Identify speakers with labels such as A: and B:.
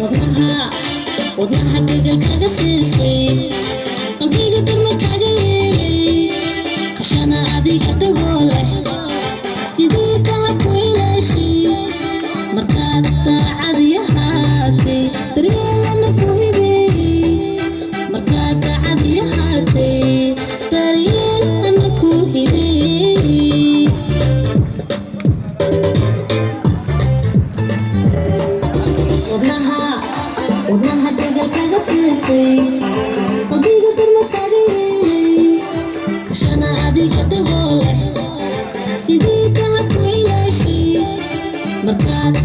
A: Wadnaha, wadnaha degal kaga siisay, qalbiga darma kaga yeelay, qashana adiga dabooleh, sidii dahabku ilaashay. Markaad daacad yahaatay, daryeelana ku hibeeyey. Markaad daacad yahaatay, daryeelana ku hibeeyey. Wadnaha, wadnaha degal kaga siisay, qalbiga darma kaga yeelay, qashana adiga dabooleh, sidii dahabku ilaashay. Markaad